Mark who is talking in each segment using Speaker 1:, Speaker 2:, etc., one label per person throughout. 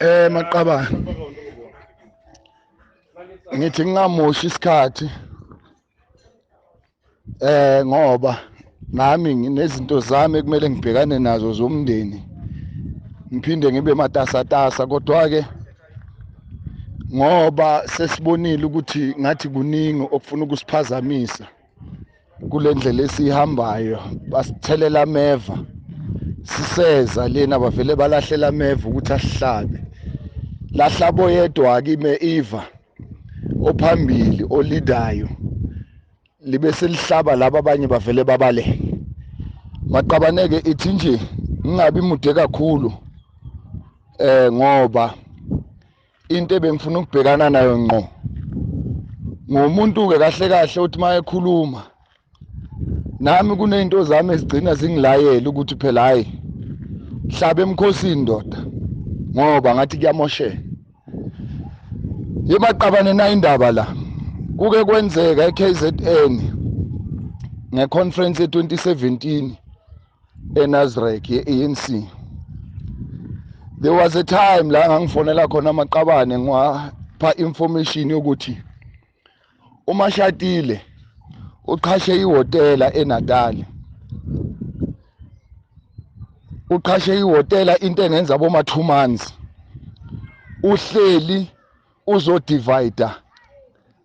Speaker 1: Maqabane, ngithi ngingamoshi isikhathi ngoba nami nginezinto zami ekumele ngibhekane nazo zomndeni, ngiphinde ngibe matasatasa. Kodwa ke ngoba sesibonile ukuthi ngathi kuningi okufuna ukusiphazamisa kule ndlela esihambayo, basithelela ameva siseza lena, bavele balahlela ameva ukuthi asihlabe. Lahlabo yedwa kime iva ophambili olidayo libe selihlaba laba abanye bavele babale. Maqabaneke ithi nje ngingabi mude kakhulu ngoba into ebengifuna ukubhekana nayo ngqo ngomuntu ke kahle kahle uthi mayekhuluma nami kunezinto zami ezigcina zingilayela ukuthi phela hayi hlabe emkhosini ndoda, ngoba ngathi kuyamoshela. Yemaqabane na indaba la kuke kwenzeka eKZN ngeconference ye2017 eNazrek ye-ANC. There was a time la ngangifonela khona amaqabane ngiwapha information yokuthi uMashatile uqhashe ihhotela eNatal, uqhashe ihhotela into engenza boma 2 months, uhleli uzodivide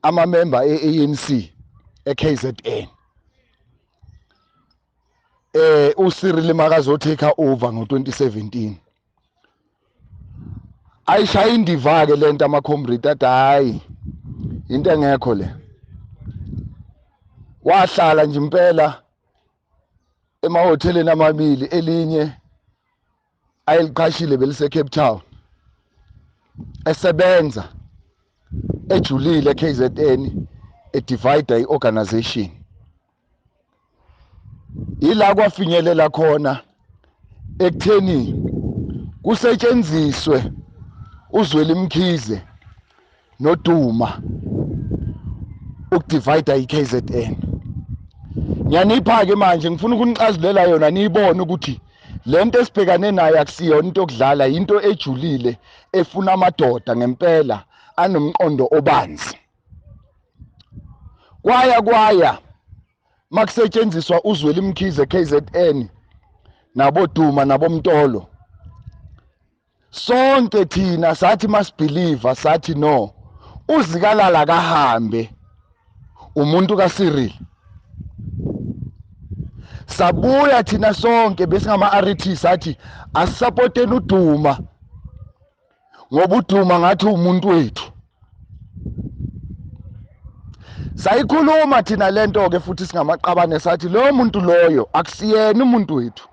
Speaker 1: amamember eANC eKZN. uCyril makazo take over ngo2017. Ayishaya indiva ke lento ama comrade athi hayi into engekho le. Wahlala nje impela emahhoteleni amabili, elinye ayiliqhashile belise Cape Town, esebenza ejulile KZN edivide iorganization. Ila kwafinyelela khona ekutheni kusetshenziswe uZweli Mkhize noDuma ukudivide iKZN. Ngiyanipha ke manje, ngifuna ukunixazulela yona niyibone ukuthi lento esibhekane nayo akusiyona into yokudlala, into ejulile efuna amadoda ngempela anomqondo obanzi. Kwaya kwaya makusetshenziswa uZweli Mkhize KZN naboDuma nabomtolo, sonke thina sathi masibelieve, sathi no, uZikalala kahambe umuntu kaCyril. Sabuya thina sonke besingama RT sathi asisupporteni uDuma ngoba uDuma ngathi umuntu wethu. Sayikhuluma thina lento ke futhi singamaqabane sathi lo muntu loyo akusiyena umuntu wethu,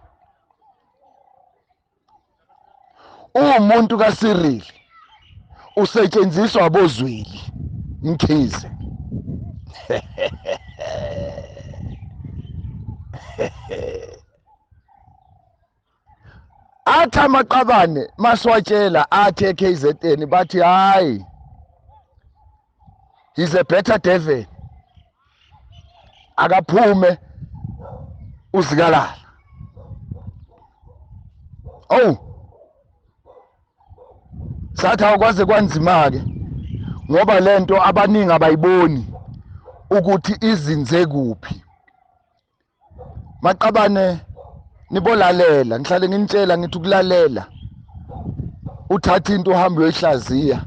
Speaker 1: umuntu kaCyril usetshenziswa aboZweli Mkhize. Athi amaqabane maswatshela athi eKZN bathi hayi he's a better devil, akaphume uZikalala. Oh, sathi awukwaze kwanzima ke ngoba lento abaningi abayiboni ukuthi izinze kuphi. Maqabane nibolalela, ngihlale nginitshela ngithi ukulalela uthatha into uhambe uyoyihlaziya,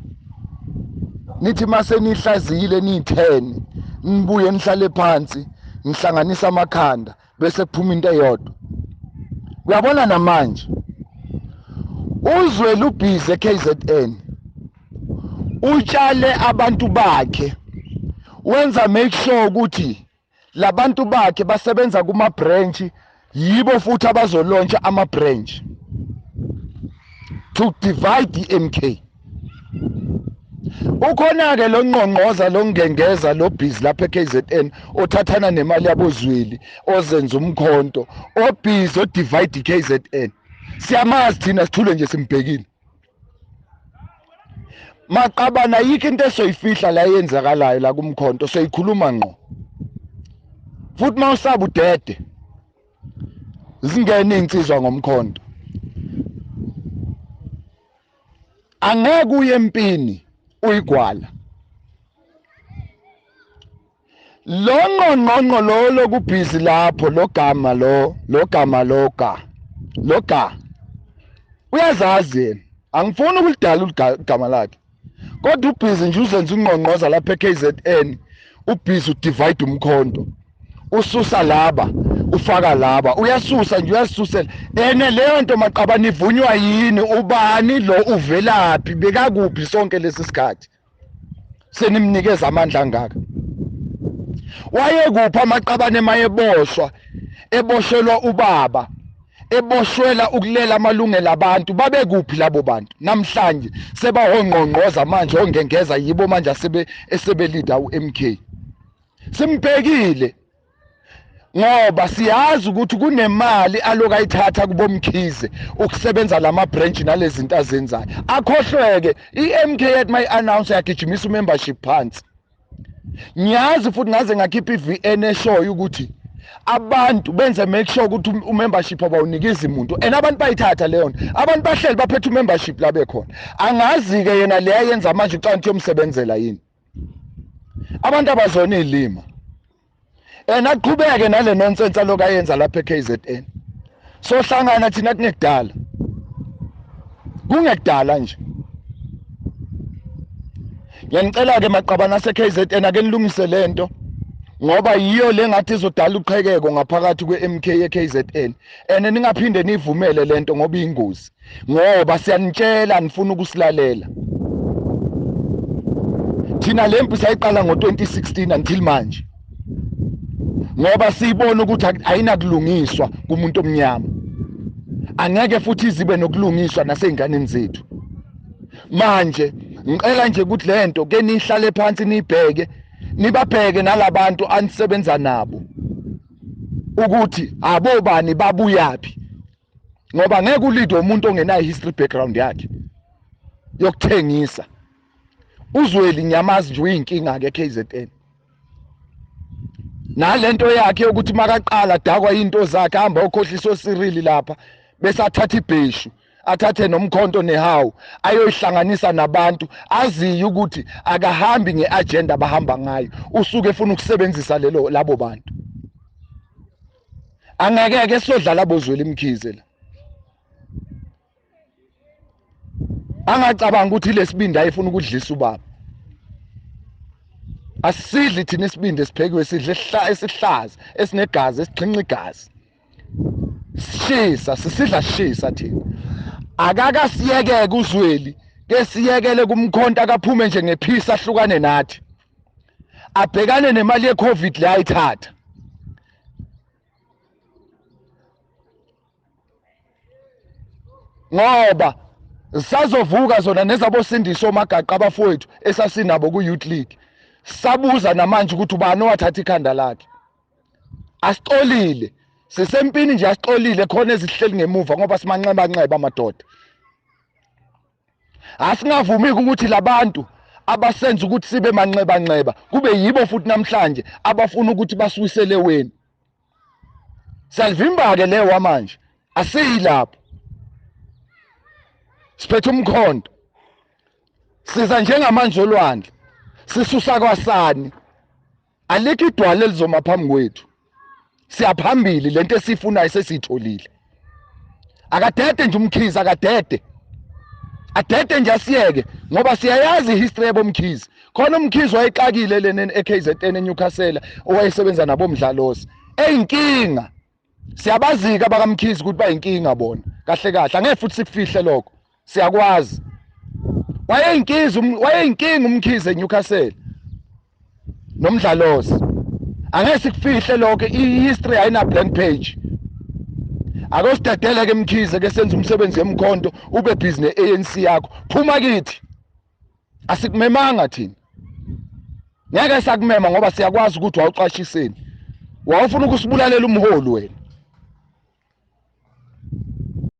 Speaker 1: nithi mase nihlaziyile niyi-10 nibuye nihlale phansi nihlanganisa amakhanda bese kuphuma into eyodwa. Uyabona namanje uZweli ubhizi KZN utshale abantu bakhe, wenza make sure ukuthi labantu bakhe basebenza kuma branch, yibo futhi abazolontsha ama branch to divide the MK. Ukhona ke lo ngqongqoza lo ngengeza lo busy lapha eKZN othathana nemali yaboZweli ozenza umkhonto obhizi odivide iKZN. Siyamazi thina, sithule nje simbhekile. Maqabana yikho into esoyifihla la eyenzakalayo la kumkhonto, soyikhuluma ngqo. Futhi mawusaba udede zingene insizwa ngomkhonto. Angeke uye empini uyigwala. Lo ngqongqongqo lo lokubhizi lapho lo gama lo lo gama lo ga lo ga uyazazi yena, angifuni ukulidala igama lakhe, kodwa ubhizi nje uzenza ungqongqoza lapha eKZN. Ubhizi udivide umkhonto, ususa laba ufaka laba, uyasusa nje uyasusela. Ene leyo nto maqabane ivunywa yini? Ubani lo, uvelaphi, bekakuphi sonke lesi sikhathi senimnikeza amandla angaka? Wayekuphi amaqabane mayeboshwa, eboshelwa ubaba, eboshwela ukulela amalungelo abantu? Babekuphi labo bantu? Namhlanje sebahongqongqoza manje, ongengeza yibo manje esebelida uMK. Simbhekile ngoba siyazi ukuthi kunemali aloku ayithatha kubomkhize ukusebenza lama branch nalezi zinto azenzayo. Akhohlweke iMK yathi mayi announce yagijimisa umembership phansi. Ngiyazi futhi ngaze ngakhipha iVN eshoyo ukuthi abantu benze make sure ukuthi umembership abawunikezi umuntu, and abantu bayithatha leyo nto. Abantu bahleli baphethe umembership la bekhona. Angazi-ke yena le ayenza manje ucabanga ukuthi yomsebenzela yini. Abantu abazona izilima. And aqhubeke nale nonsense aloku ayenza lapha eKZN. Sohlangana thina kungekudala, kungekudala nje. Ngiyanicela-ke maqabane ase-KZN, ake nilungise lento ngoba yiyo le ngathi izodala uqhekeko ngaphakathi kwe-MK e-KZN. And ningaphinde niyivumele lento ngoba iyingozi, ngoba siyanitshela nifuna ukusilalela. Thina le mpi sayiqala ngo-2016 until manje, ngoba siyibona ukuthi ayinakulungiswa kumuntu omnyama, angeke futhi izibe nokulungiswa nasey'nganeni zethu. Manje ngicela nje ukuthi lento ke nihlale phansi niyibheke, nibabheke nalabantu anisebenza nabo ukuthi abobani, babuyaphi, ngoba ngeke ulide umuntu ongenayo history background yakhe yokuthengisa. Uzweli nyamazi nje uyinkinga ke KZN nalento yakhe yokuthi makaqala dakwa into zakhe, hamba ukhohlisa oCyril lapha, bese athatha ibheshu athathe nomkhonto nehawu ayoyihlanganisa nabantu aziyo ukuthi akahambi ngeagenda abahamba ngayo, usuke efuna ukusebenzisa lelo labo bantu. Angeke ke sodlala bozweli Mkhize la, angacabanga ukuthi lesibindi ayefuna ukudlisa ubaba. Asidli thina isibindi esiphekiwe, sidle esihlaza esinegazi, esixhinqa igazi, sishisa, sisidla sishisa thina. Akakasiyekeke uzweli, ke siyekele kumkhonto, akaphume nje ngephisa ahlukane nathi, abhekane nemali yeCovid le ayithatha. Ngoba sazovuka zona nezabosindiso omagaqa abafowethu esasinabo ku-Youth League, sabuza namanje ukuthi ubani owathatha ikhanda lakhe. Asixolile, sisempini nje, asixolile, khona ezihleli ngemuva ngoba simanxeba amadoda. Asingavumi ukuthi labantu abasenza ukuthi sibe manxeba kube yibo futhi namhlanje abafuna ukuthi basiwisele weni. Siyalivimba ke lewa manje, asiyi lapho, siphethe umkhonto, siza njengamanje olwandle, sisusa kwasani, alikho idwala elizoma phambi kwethu, siyaphambili. Lento esiyifunayo sesiyitholile. Akadede nje umkhize, akadede, adede nje, asiyeke ngoba siyayazi ihistory yabomkhize. Khona umkhize wayexakile lena eKZN eNewcastle, owayesebenza nabo Mdlalosi, eyinkinga. Siyabazika abakamkhize ukuthi bayinkinga bona kahle kahle, angeke futhi sikufihle lokho, siyakwazi. Wayeyinkiza, wayeyinkinga umkhize eNewcastle nomdlalosi, angeke sikufihle lokho. I-history ayina blank page. Akosidedele ke Mkhize ke, senza umsebenzi yemkhonto, ube busy ne-ANC yakho, phuma kithi, asikumemanga thina, ngeke sakumema ngoba siyakwazi ukuthi wawucashiseni, wawufuna ukusibulalela umholi wena.